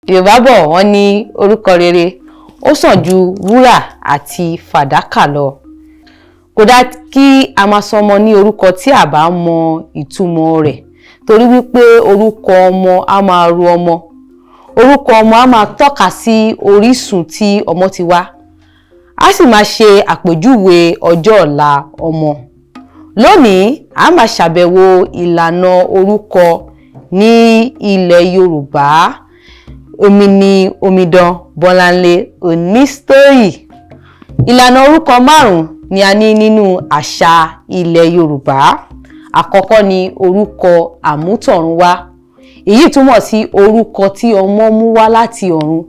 Yorùbá bọ̀, wọ́n ní orúkọ rere ó sàn ju wúrà àti fàdákà lọ. Kò dáa kí a máa sọ ọmọ ní orúkọ tí a bá mọ ìtumọ̀ rẹ̀, torí wípé orúkọ ọmọ á máa ro ọmọ, orúkọ ọmọ á máa tọ́ka sí orísun tí ọmọ ti wá, á sì máa ṣe àpèjúwe ọjọ́ ọ̀la ọmọ. Lónìí, a máa ṣàbẹ̀wò ìlànà orúkọ ní ilẹ̀ Yorùbá. Èmi ni Omidan Bọ́láńlé Onísítórì. Ìlànà orúkọ márùn-ún ni a ní nínú àṣà ilẹ̀ Yorùbá. Àkọ́kọ́ ni orúkọ àmútọ̀runwá. Èyí túmọ̀ sí orúkọ tí ọmọ mú wá láti ọ̀run,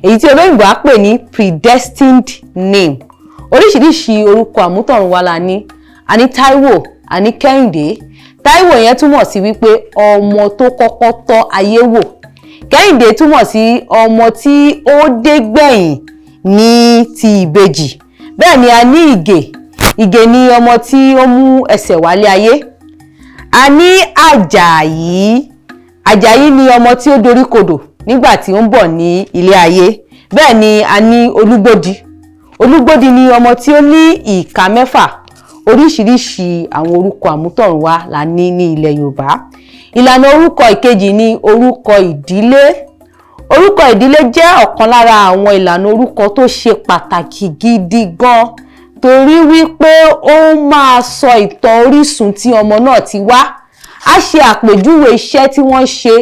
èyí tí olóyìnbó á pè ní predestined name. Oríṣiríṣi orúkọ àmútọ̀runwá la ní. A ní Táíwò, a ní Kẹ́hìndé. Táíwò yẹn túmọ̀ sí wípé ọmọ tó kọ́kọ́ tọ́ ayé wò. Kẹ́hìndé túmọ̀ sí ọmọ tí ó dé gbẹ̀yìn ní ti ìbejì. Bẹ́ẹ̀ ni a ní Ìgè. Ìgè ni ọmọ tí ó mú ẹsẹ̀ wálé ayé. A ní Àjàyí. Àjàyí ni ọmọ tí ó dorí kodò nígbà tí ó ń bọ̀ ní ilé ayé. Bẹ́ẹ̀ ni a ní Olúgbòdì. Olúgbòdì ni ọmọ tí ó ní ìka mẹ́fà. Oríṣiríṣi àwọn orúkọ àmútọ̀runwá la ní ní ilẹ̀ Yorùbá. Ìlànà orúkọ ìkejì ni orúkọ ìdílé. Orúkọ ìdílé jẹ́ ọ̀kan lára àwọn ìlànà orúkọ tó ṣe pàtàkì gidi gan, torí wípé ó máa sọ ìtàn orísun tí ọmọ náà ti wá, á ṣe àpèjúwe iṣẹ́ tí wọ́n ń ṣe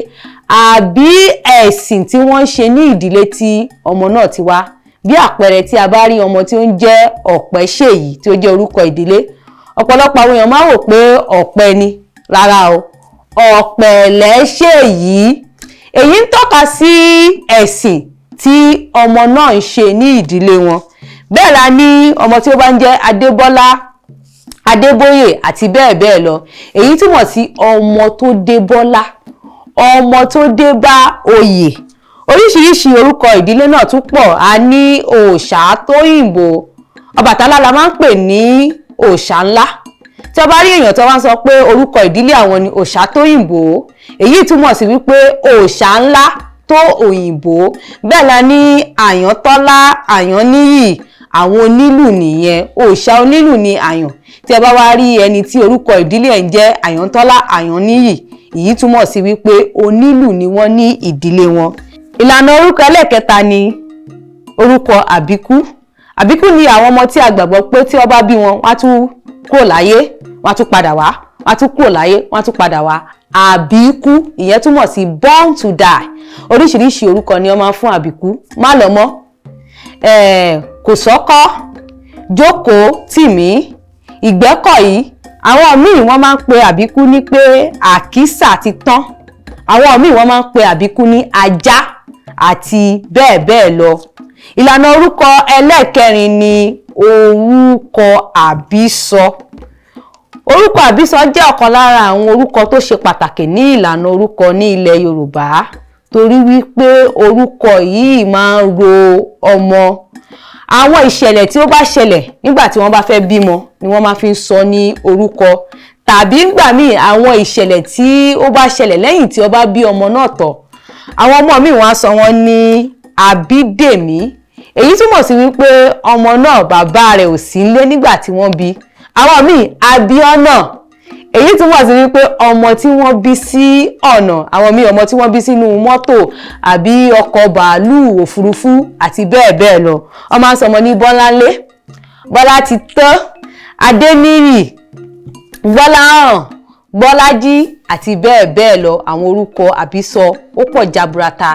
àbí ẹ̀sìn tí wọ́n ń ṣe ní ìdílé tí ọmọ náà ti wá. Bí àpẹẹrẹ, tí a bá rí ọmọ tí ó ń jẹ́ Ọ̀pẹ́ṣèyí, tí ó jẹ́ orúkọ ìdílé, ọ̀pọ̀lọpọ̀ àwọn èèyàn máa ń rò pé ọ̀pẹ ni. Rárá o, Ọ̀pẹ̀lẹ́ṣèyí. Èyí ń tọ́ka sí ẹ̀sìn tí ọmọ náà ń ṣe ní ìdílé wọn. Bẹ́ẹ̀ la ní ọmọ tí ó bá ń jẹ́ Adébọ́lá, Adébóyè àti bẹ́ẹ̀ bẹ́ẹ̀ lọ. Èyí túmọ̀ sí ọmọ tó dé bọ́lá, ọmọ tó dé bá oyè. Oríṣiríṣi orúkọ ìdílé náà tún pọ̀. A ní Òòṣà Tóyìnbó. Ọbàtálá la máa ń pè ní òòṣà ńlá. Tí a bá rí èèyàn tó wá ń sọ pé orúkọ ìdílé àwọn ni Òòṣà Tóyìnbó, èyí túmọ̀ sí wípé òòṣà ńlá tó òyìnbó. Bẹ́ẹ̀ la ní Àyàntọ́lá, Àyànníyì, àwọn onílù nìyẹn. Òòṣà onílù ni Àyàn. Tí ẹ bá wá rí ẹni tí orúkọ ìdílé ẹ̀ ń jẹ́ Àyàntọ́lá, Àyànníyì, èyí túmọ̀ sí wípé onílù ni wọ́n ní ìdílé wọn. Ìlànà orúkọ ẹlẹ́ẹ̀kẹta ni orúkọ àbíkú. Àbíkú ni àwọn ọmọ tí a gbàgbọ́ pé tí wọ́n bá bí wọn, wọ́n á tún kúrò láyé, wọ́n á tún padà wá, wọ́n á tún kúrò láyé, wọ́n á tún padà wá. Àbíkú, ìyẹn túmọ̀ sí born to die. Oríṣiríṣi orúkọ ni wọ́n máa ń fún àbíkú: má lọ mọ́, kò sọ́kọ́, jókòó tì mí, ìgbẹ́kọ̀yí. Àwọn míì, wọ́n máa ń pe àbíkú ní pé àkísà ti tán. Àwọn míì, wọ́n máa ń pe àbíkú ní ajá àti bẹ́ẹ̀ bẹ́ẹ̀ lọ. Ìlànà orúkọ ẹlẹ́ẹ̀kẹrin ni orúkọ àbísọ. Orúkọ àbísọ jẹ́ ọ̀kan lára àwọn orúkọ tó ṣe pàtàkì ní ìlànà orúkọ ní ilẹ̀ Yorùbá, torí wípé orúkọ yìí máa ń ro ọmọ. Àwọn ìṣẹ̀lẹ̀ tí ó bá ṣẹlẹ̀ nígbà tí wọ́n bá fẹ́ bímọ ni wọ́n máa fi ń sọ ní orúkọ, tàbí ńgbà míì, àwọn ìṣẹ̀lẹ̀ tí ó bá ṣẹlẹ̀ lẹ́yìn tí ó bá bí ọmọ náà tọ̀. Àwọn ọmọ míì, wọ́n á sọ wọ́n ní Àbídèmí. Èyí túmọ̀ sí wípé ọmọ náà, bàbá rẹ̀ ò sí nílé nígbà tí wọ́n bí. Àwọn míì, Abíọ́nà. Èyí túmọ̀ sí wípé ọmọ tí wọ́n bí sí ọ̀nà. Àwọn míì, ọmọ tí wọ́n bí sínú mọ́tò àbí ọkọ̀ bàálù òfurufú àti bẹ́ẹ̀ bẹ́ẹ̀ lọ. Wọ́n máa ń sọmọ ní Bọ́láńlé, Bọ́lá ti tán, Adéníyì, Gbọ́láhàn, Gbọ́lájí àti bẹ́ẹ̀ bẹ́ẹ̀ lọ. Àwọn orúkọ àbísọ ó pọ̀ jaburata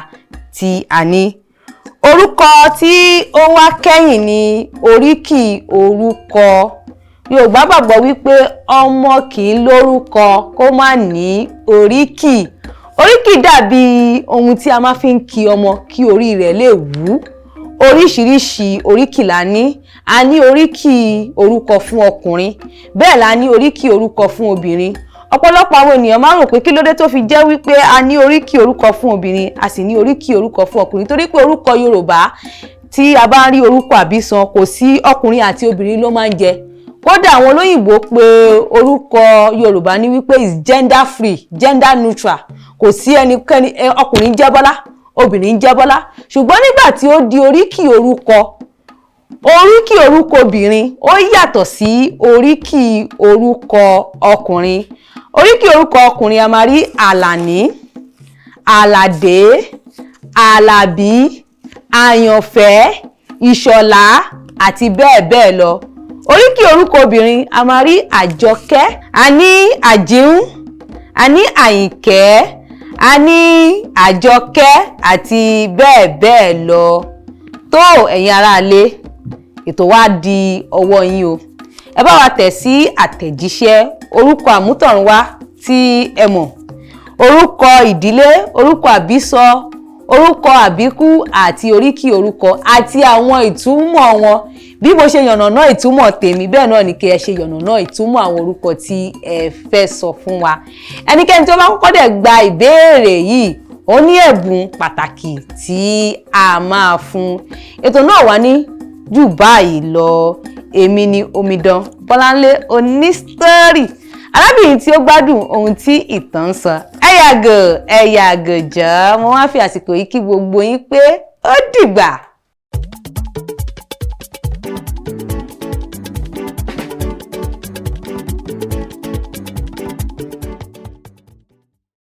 tí a ní. Orúkọ tí ó wá kẹ́yìn ní oríkì orúkọ. Yorùbá gbàgbọ́ wípé ọmọ kì í lórúkọ kó má ní oríkì. Oríkì dàbí ohun tí a máa fi ń kí ọmọ kí orí rẹ̀ lè wú. Oríṣiríṣi oríkì la ní. A ní oríkì orúkọ fún ọkùnrin, bẹ́ẹ̀ la ní oríkì orúkọ fún obìnrin. Ọ̀pọ̀lọpọ̀ àwọn ènìyàn máa ń rò pé kí ló dé tó fi jẹ́ wípé a ní oríkì orúkọ fún obìnrin, a sì ní oríkì orúkọ fún ọkùnrin. Torí pé orúkọ Yorùbá, tí a bá ń rí orúkọ àbísọ, kò sí, ọkùnrin àti obìnrin ló máa ń jẹ. Kódà, àwọn olóyìnbó pé orúkọ Yorùbá ní wípé is gender free, gender neutral. Kò sí ẹnikẹ́ni, ọkùnrin jẹ́ Bọ́lá, Obìnrin ń jẹ́ Bọ́lá, ṣùgbọ́n nígbà tí ó di oríkì orúkọ, oríkì orúkọ obìnrin ó yàtọ̀ sí oríkì orúkọ ọkùnrin. Oríkì orúkọ ọkùnrin, a máa rí Àlàní, Àlàdé, Àlàbí, Àyànfẹ́, Ìṣọ̀lá àti bẹ́ẹ̀ bẹ́ẹ̀ lọ. Oríkì orúkọ obìnrin, a máa rí Àjọkẹ́, a ní Àjíhùn, a ní Àyìnkẹ́, a ní Àjọkẹ́ àti bẹ́ẹ̀ bẹ́ẹ̀ lọ. Tó, ẹ̀yin aráalé, ètò wa di ọwọ́ yín o. Ẹ bá wa tẹ̀ sí àtẹ̀jíṣẹ́ orúkọ àmútọ̀runwá tí ẹ mọ̀, orúkọ ìdílé, orúkọ àbísọ, orúkọ àbíkú àti oríkì orúkọ àti àwọn ìtumọ̀ wọn. Bí mo ṣe yànnàná ìtumọ̀ tèmi, bẹ́ẹ̀ náà ni kí ẹ ṣe yànnàná ìtumọ̀ àwọn orúkọ tí ẹ fẹ́ sọ fún wa. Ẹnikẹ́ni tí ó bá kọ́kọ́ dẹ̀ gba ìbéèrè yìí, ó ní ẹ̀bùn pàtàkì tí a máa fún. Ètò náà wà ní jù báyìí lọ. Èmi ni omidan Bọ́láńlé Onísítórì, arábìnrin tí ó gbádùn ohun tí ìtàn ń sọ. Ẹ yàgò, ẹ yàgò jọ̀ọ́. Mo wá fi àsìkò yìí kí gbogbo yín pé ó dìgbà.